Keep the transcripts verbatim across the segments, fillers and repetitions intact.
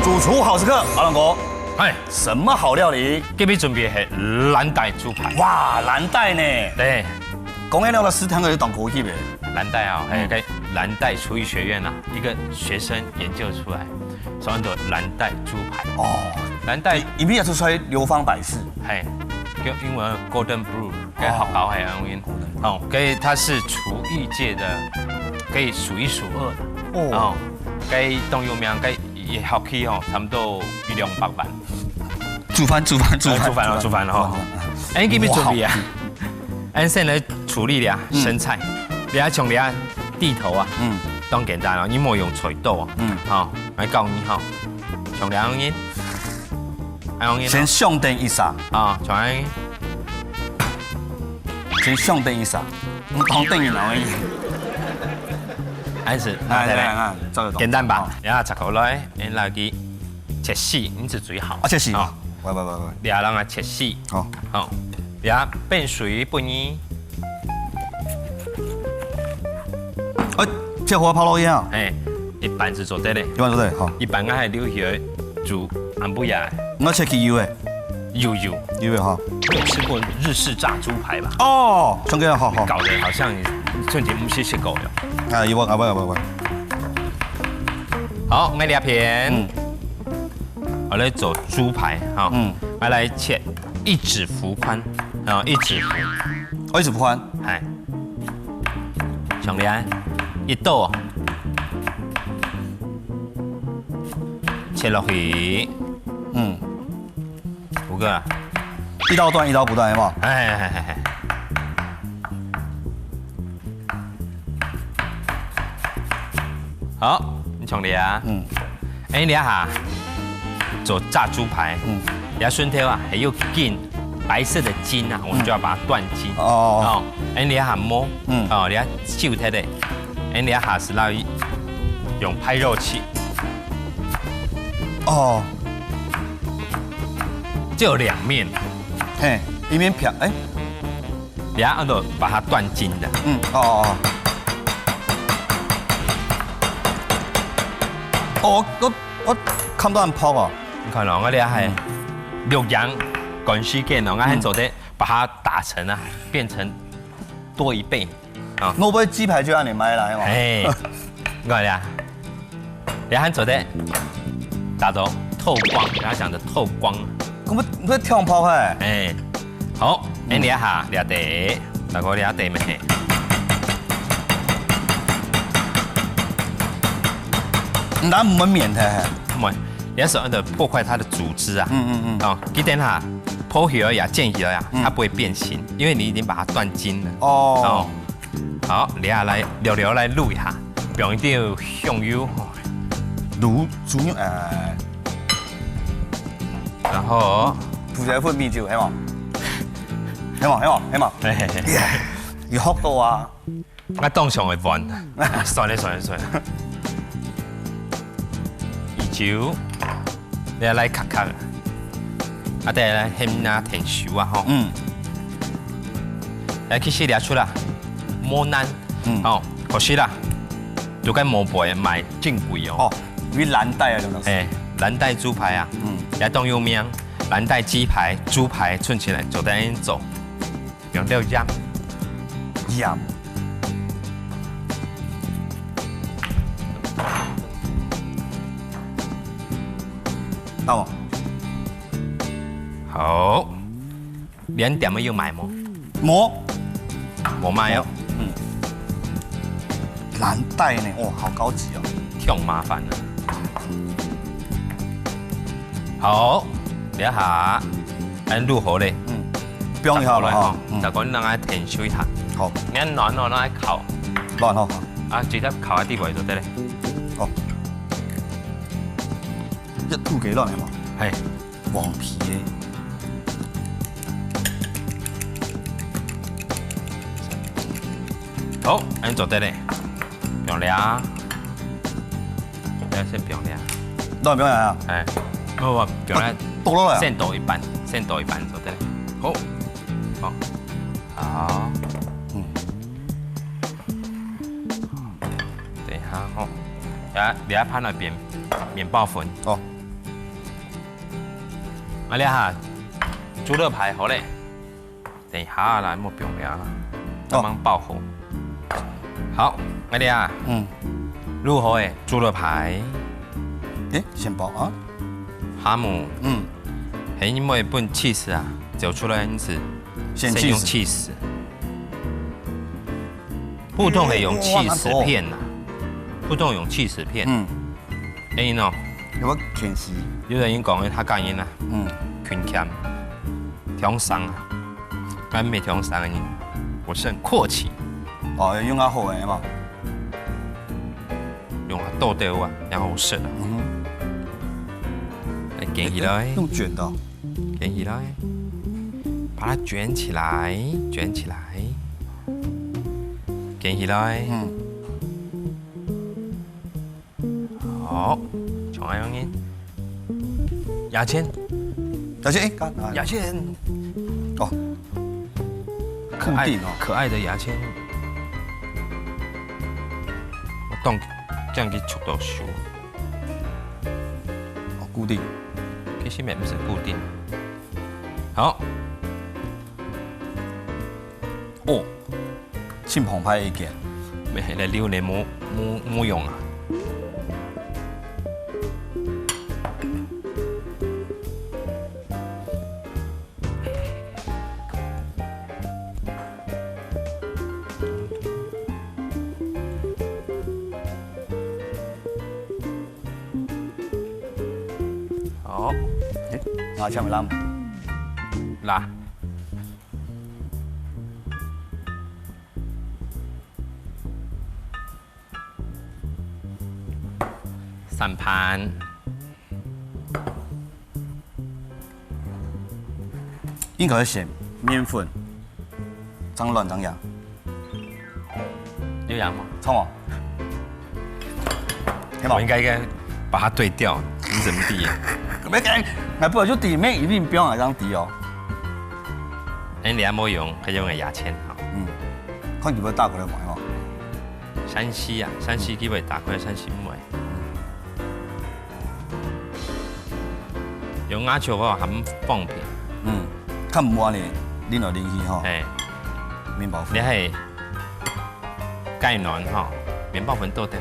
主廚好食客，阿龍哥，嗨，什麼好料理？今日準備係藍帶豬排。哇，藍帶呢？對，講起來，食堂个當高級个。藍帶啊，還有个藍帶廚藝學院啊，一個學生研究出來，所以叫藍帶豬排。哦，藍帶，因為也係出來流芳百世。嘿，叫英文Golden Blue，該學校還有英文。哦，該它是廚藝界的，可以數一數二的。哦，該當有名，該 一學期吼，差不多一兩百萬。煮飯，煮飯，煮飯，呃，煮飯哦，煮飯哦。哎，今日準備啊，哇，好。俺先來處理啊，嗯。生菜。你看像你看地頭啊，嗯。當簡單哦，你莫用菜刀哦。嗯。好，來教你哈。像你看，你看哦。先上等一下。啊，像你看。先上等一下，毋通等於哪位？還是，來，來，來，來，照著動。簡單吧？哦。然後插過來，然後佢 切絲，你係最好。啊，切絲。哦。喂，喂，喂，喂。你愛讓佢切絲。好。好，你愛煸水分佢。哎，切好泡落去啊。哎，一半係做得嘞。一半做得，好。一半𠊎還留起來煮暗晡夜。𠊎切佢幼个。幼幼。幼个哈。你有吃過日式炸豬排吧？哦，像這樣，好，好。搞得好像你從前毋係食過的。啊，有啊，啊，不，不，不。好，𠊎這片。嗯。 𠊎來做豬排哈，嗯。𠊎來切一指幅寬，啊，一指幅。哦，一指幅寬。哎，像你看，一刀哦，切落去。嗯。五個啊。一刀斷，一刀不斷，有無？哎，哎，哎，哎。 好，你像這啊。嗯。哎，這下做炸豬排，嗯。這下筍頭啊，還有筋，白色的筋啊，我們就要把它斷筋。嗯。哦。哦，哎，這下無，嗯。哦，這下修忒的，哎，這下係愛用拍肉器。哦。就有兩面。嘿，一面平，哎。 你看，恁樣把它斷筋的。嗯，哦，哦，哦。哦，我，我看到很泡哦。你看哦，𠊎這還，嗯。六樣乾時間哦，𠊎還做得把它打成啊，嗯。變成多一倍啊。我買雞排就恁樣買來哦。哎，你看呀， 你還做得打到透光，剛剛講的透光。我們，我們跳泡開。哎，好，嗯。哎，你看，你看得，大哥，你看得沒？你拿門免開。沒，你要手按的破壞它的組織啊。嗯，嗯，嗯。哦，記得哈，破皮而已啊，見皮而已啊，嗯。它不會變形，因為你已經把它斷筋了。哦。哦。 好，這下來，略略來滷一下，放一點香油。滷豬肉，呃。然後，塗起來粉米酒，係無？係無？係無？係無？嘿嘿嘿。耶，有學到啊。𠊎當想會換。算了，算了，算了。 米酒，你愛來硞硞啊。啊，等下來先拿𢯭手啊，吼。嗯。來，其實這齣啦，無難，嗯。吼，可惜啦，就該無賣，賣真貴哦。哦，因為藍帶啊，這種東西。哎，藍帶豬排啊，嗯。也當有名，藍帶雞排、豬排串起來做得恁樣做。 用料醬。鹽。到無？好。你店仔有賣無？無。無賣哦。嗯。藍帶呢？哇，好高級哦。忒麻煩了。好，這下 恁滷好咧。嗯。放一下吧，吼。嗯。再講你拿來𢯭手一下。好。你愛暖哦，拿來烤。暖哦。啊，直接烤在底背就對了。哦。這滷雞卵的嘛。嘿。黃皮的。好，恁做得咧。 放了啊。不要先放了啊。那不要啊。哎，不不，放了。倒落來啊。先倒一半，先倒一半就對了。好，好，好。嗯。等一下吼，啊，等下拍那邊面包粉。哦。啊，這下豬肋排好咧，等一下來莫放了啊，慢慢爆火。好，啊，這下，嗯，滷好个豬肋排，誒，先爆啊。哈姆，嗯，係因為分cheese啊，走出來因此先用cheese。cheese。普通係用cheese片啊，普通用cheese片。嗯。哎喏，有个芡實。有人講个客家人啊，嗯，勤儉，挺省啊。𠊎毋係挺省个人，我是很闊氣。哦，用較好个嘛。用較多个啊，然後食啊。嗯哼。來捲起來。用捲的哦。捲起來，把它捲起來，捲起來，捲起來。嗯。 好，像恁樣呢。牙籤。牙籤，誒，牙籤。哦，可愛，固定哦。可愛的牙籤。𠊎當這樣去觸到手。哦，固定。其實也毋係固定。好。哦。 盡澎湃个意見。無，來留呢，無，無，無用啊。好。誒，牙籤會辣無？辣。 三盤。應該係麵粉，正軟正硬。有影無？錯無？係無？我應該，應該把它對掉，你怎麼地？毋要緊，𠊎本來就知，面一定不用來這樣知哦。哎，你還無用，還用个牙籤哈。嗯，看你要打開來看哦。山西啊，山西基本打開，山西妹。 用牙籤哦，還方便。嗯，較毋會呢，拎來拎去吼。哎，麵包粉。你還蓋暖吼，麵包粉倒掉。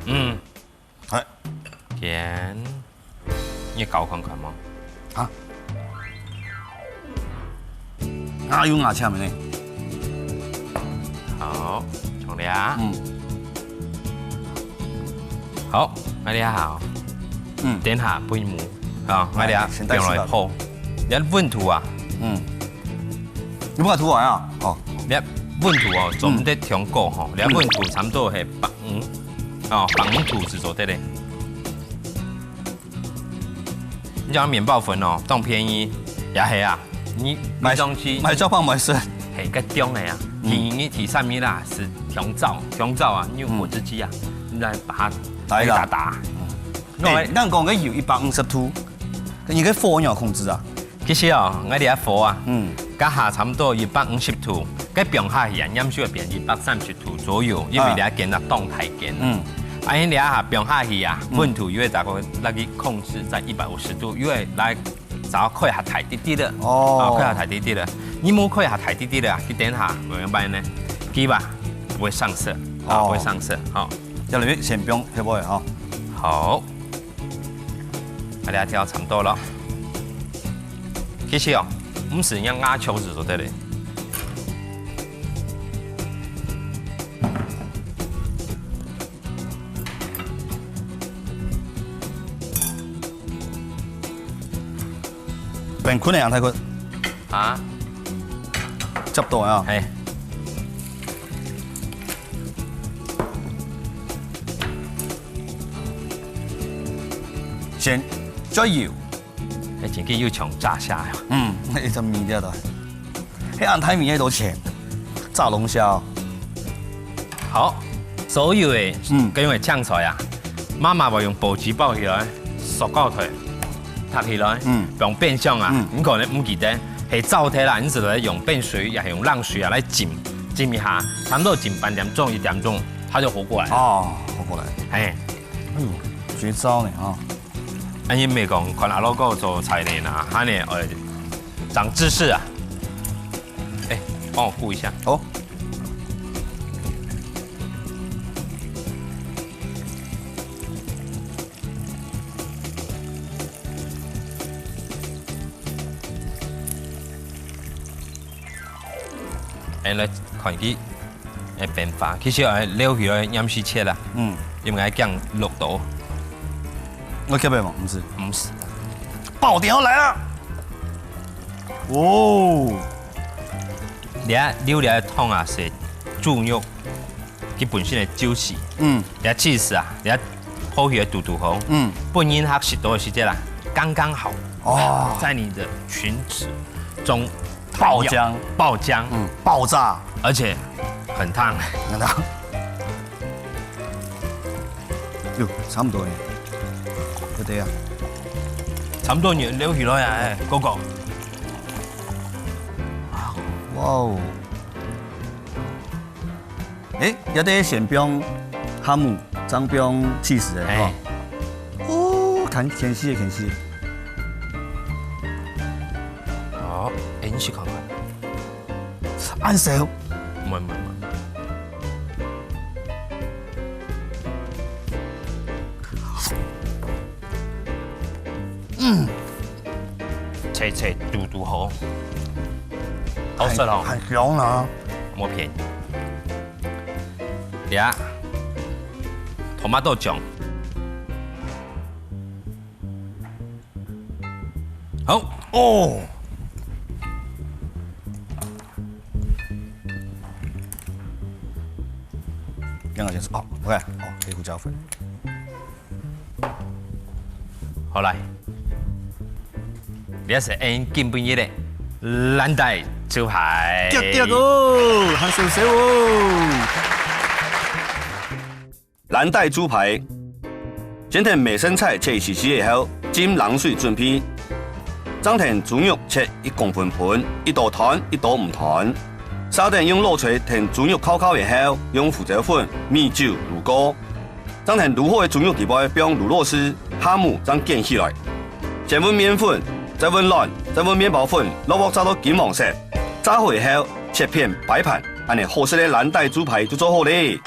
嗯，哎，甜。 你搞看看嘛。啊？啊，有牙籤个呢。好，重來啊。嗯。好，𠊎這下好。嗯。等下分你摸。好，𠊎這下哎，先帶放來泡。你看溫度啊。嗯。你不敢塗完啊？哦。你看溫度哦，做毋得忒高吼。你看溫度差不多係百五，哦，百五度係做得个。 你講麵包粉哦，當便宜，也係啊，你買，買東西買做飯買食。係，該中个啊，嗯。第二、第三日啦，係香皂，香皂啊，你有果汁機啊，嗯。你來把它打一打。打一打。嗯。哎，咱講个油一百五十度，你个火你要控制啊。其實哦，𠊎這火啊，嗯。該下差不多一百五十度，該放下去啊，黏手會變一百三十 度左右，因為你愛煎到當大煎。嗯。啊，你這下放下去啊，嗯。溫度又會大概那個控制在一百五十度，又會來找開下大滴滴个。哦。啊，開下大滴滴个。你無開下大滴滴个啊，佢等下會怎麼辦呢？佢吧，不會上色，啊，哦。不會上色，吼。這裡面先放，對不對？吼。好。 大家調差不多了。其實哦，毋使用牙籤就做得了。變睏个啊，太睏。啊？接到啊。嘿。 先，再油。哎，真个又像炸蝦呀。嗯，一隻米掉的。哎，恁大米愛多錢？炸龍蝦哦。好，所有的，嗯。該用个青菜啊，媽媽會用報紙包起來，塑膠袋，貼起來，嗯。放冰箱啊，嗯。你可能毋記得，係燥忒啦，你只能用冰水，也係用冷水啊來浸，浸一下，差不多浸半點鐘、一點鐘，它就活過來了。哦，活過來。哎，絕招呢哈！恁樣毋係講看阿樂哥做菜呢，還呢，呃，長知識啊！哎，幫我顧一下。好。哎，來看佢，哎，變化。其實哎，料理愛黏時切啦，嗯，因為愛驚落到。我這邊嘛，毋係，毋係。爆點要來了！哦，你看料理个湯啊，係豬肉佢本身个juicy，嗯，你看cheese啊，你看泡起來堵堵好，嗯，分人客食到个時節啦，剛剛好，哦，在你的裙子中爆漿，爆漿，嗯，爆炸，而且很燙。很燙。喲，差毋多呢，對對啊，差毋多你料起來啊，哎，哥哥。啊，哇哦！哎，這兜先放ham，正放cheese个哈。哦，牽牽絲个牽絲。哦，哎，你試看看。恁燒。毋會毋會毋會。嗯，脆脆堵堵好，好食哦。很香啊。無騙。呀，tomato醬。好哦。 剛剛先說，哦，OK，哦，黑胡椒粉。好來，這係𠊎今晡日个藍帶豬排。對對哦，還燒燒哦。藍帶豬排，先同梅生菜切一絲絲以後，浸冷水準備。正同豬肉切一公分分，一刀斷，一刀毋斷。續等用滷水同豬肉炕炕以後，用胡椒粉、米酒滷過。 正同滷好个豬肉底背放滷肉絲、蝦母正捲起來。先搵麵粉，再搵卵，再搵麵包粉，落鑊炸到金黃色。炸好以後，切片擺盤，恁呢好食个藍帶豬排就做好咧。